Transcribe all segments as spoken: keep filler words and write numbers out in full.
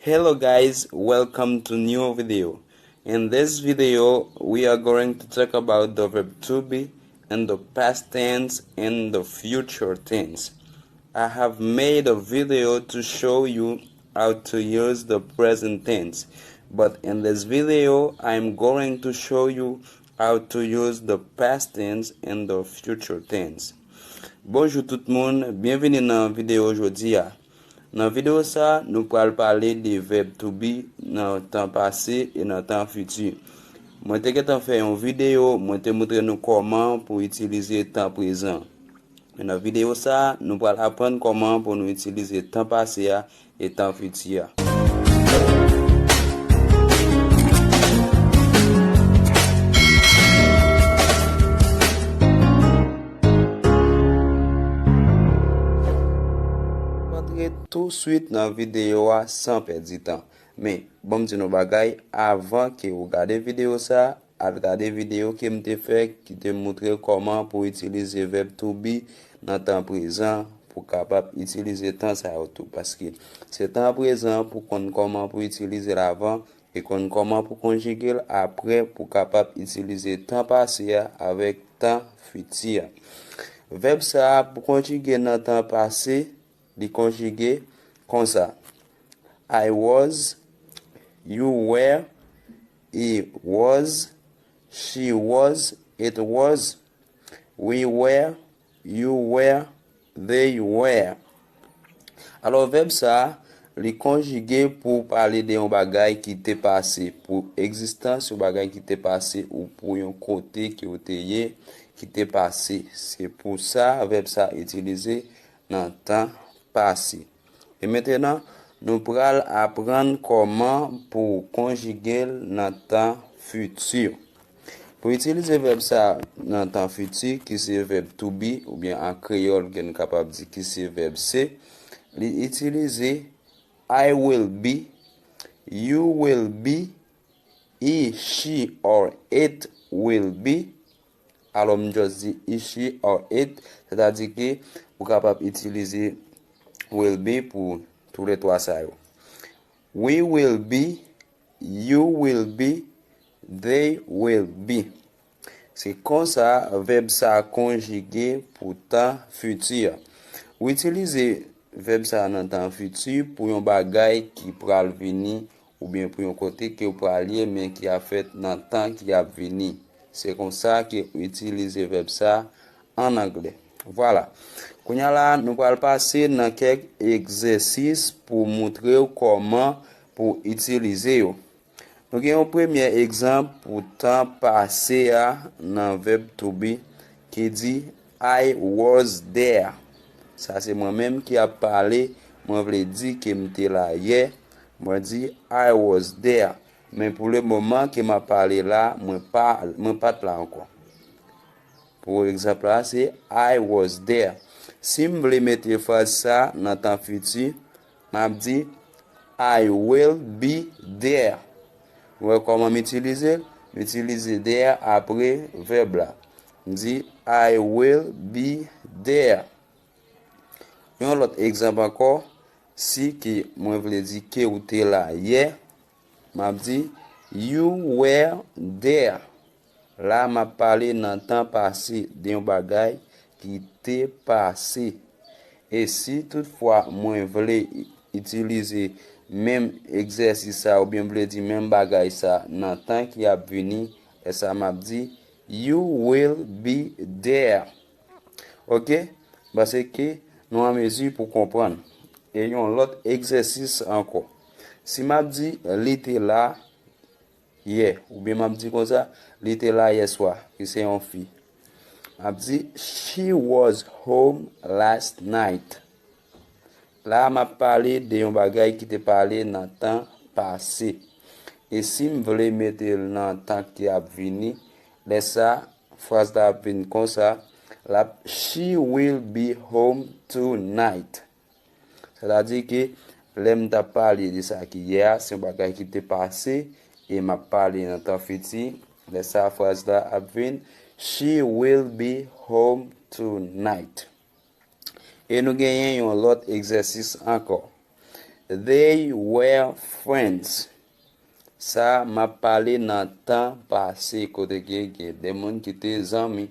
Hello guys, welcome to new video. In this video, we are going to talk about the verb to be and the past tense and the future tense. I have made a video to show you how to use the present tense, but in this video, I'm going to show you how to use the past tense and the future tense. Bonjou tout moun, byenvini nan videyo jodi a. Nan videyo sa, nou pral pale de vèb to be nan tan pase e nan tan fiti. Mwen te gentan fè yon videyo, mwen te montre nou kòman pou itilize tan prezan. Men nan videyo sa, nou pral aprann kòman pou nou itilize tan pase a e tan fiti a. Antre touswit nan videyo a san pèdi tan. Men, ban m di nou bagay, avan ke ou gade videyo sa, al gade videyo ke m te fè ki te montre kòman pou itilize vèb to be nan tan prezan pou kapab itilize tan sa yo tou. Paske se tan prezan pou konn kòman pou itilize l avan e konn kòman pou konjige l apre pou kapab itilize tan pase a avèk tan fiti a. Vèb sa a pou konjige nan tan pase, li konjige konsa. I was, you were, he was, she was, it was, we were, you were, they were. Alò, vèb sa a, li konjige pou pale de yon bagay ki te pase, pou egzistans yon bagay ki te pase, ou pou yon kote ke w te ye ki te pase. Se pou sa, vèb sa a itilize nan tan pase. E mentenan, nou pral aprann kòman pou konjige l nan tan fiti. Pou itilize vèb sa a nan tan fiti, ki se vèb to be, oubyen an kreyòl ke n kapab di ki se vèb se, li itilize I will be, you will be, he, she or it will be. Alò, m just di he, she or it, sètadi ke ou kapab itilize will be pou toulètwa sa yo. We will be, you will be, they will be. Se konsa vèb sa a konjige pou tan fiti a. Ou itilize vèb sa a nan tan fiti pou yon bagay ki pral vini oubyen pou yon kote ke w pral ye, men ki ap fèt nan tan ki ap vini. Se konsa ke w itilize vèb sa a an anglè. Vwala. Kounye a la, nou pral pase nan kèk egzèsis pou montre w kòman pou itilize yo. Nou gen yon premye egzanp pou tan pase a nan vèb to be ki di, I was there. Sa se mwen menm ki ap pale, mwen vle di ke m te la yè. Mwen di, I was there. Men pou le moman ke m ap pale la, mwen pa, mwen pa t la ankò. Pou egzanp la, se I was there. Si m vle mete fraz sa nan tan fiti, m ap di, I will be there. Ou wè kòman m itilize l? M itilize there apre vèb la. M di, I will be there. Yon lòt egzanp ankò, si ke mwen vle di ke ou te la yè, m ap di, you were there. La, m ap pale nan tan pase de yon bagay ki te pase. E si toutfwa mwen vle i-, itilize menm egzèsis sa oubyen m vle di menm bagay sa nan tan ki ap vini, lè sa m ap di, you will be there. Oke? M panse ke nou an mezi pou konprann. E yon lòt egzèsis ankò. Si m ap di, li te la, yè, oubyen m ap di konsa, li te la yè swa, ki se yon fi. M ap di, she was home last night. La, m ap pale de yon bagay ki te pale nan tan pase. E si m vle mete l nan tan ki ap vini, lè sa, fraz la ap vin konsa, l ap, she will be home tonight. Sètadi ke lè m t ap pale de sa ki yè a, se yon bagay ki te pase, e m ap pale nan tan fiti, lè sa fraz la ap vin, she will be home tonight. E nou genyen yon lòt egzèsis ankò. They were friends. Sa m ap pale nan tan pase, kote ke gen de moun ki te zanmi.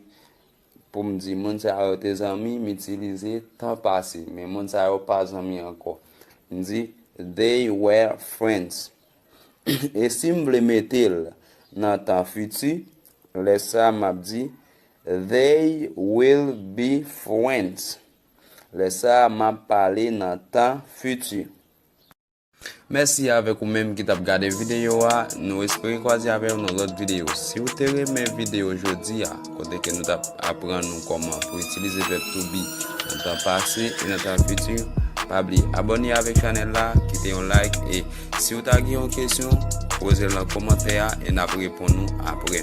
Pou m di moun sa yo te zanmi, m itilize tan pase, men moun sa yo pa zanmi ankò. M di, they were friends. E si m vle mete l nan tan fiti, lè sa a m ap di, they will be friends. Lè sa a m ap pale nan tan fiti. Mèsi avèk ou menm ki t ap gade videyo a. Nou espere kwaze avè w nan lòt videyo. Si w te renmen videyo jodi a, kote ke nou t ap aprann nou kòman pou itilize vèb to be nan tan pase e nan tan fiti, pa bliye abòne avèk chanèl la, kite yon like, e si w ta gen yon kesyon, poze l nan kòmantè a e n ap reponn ou apre.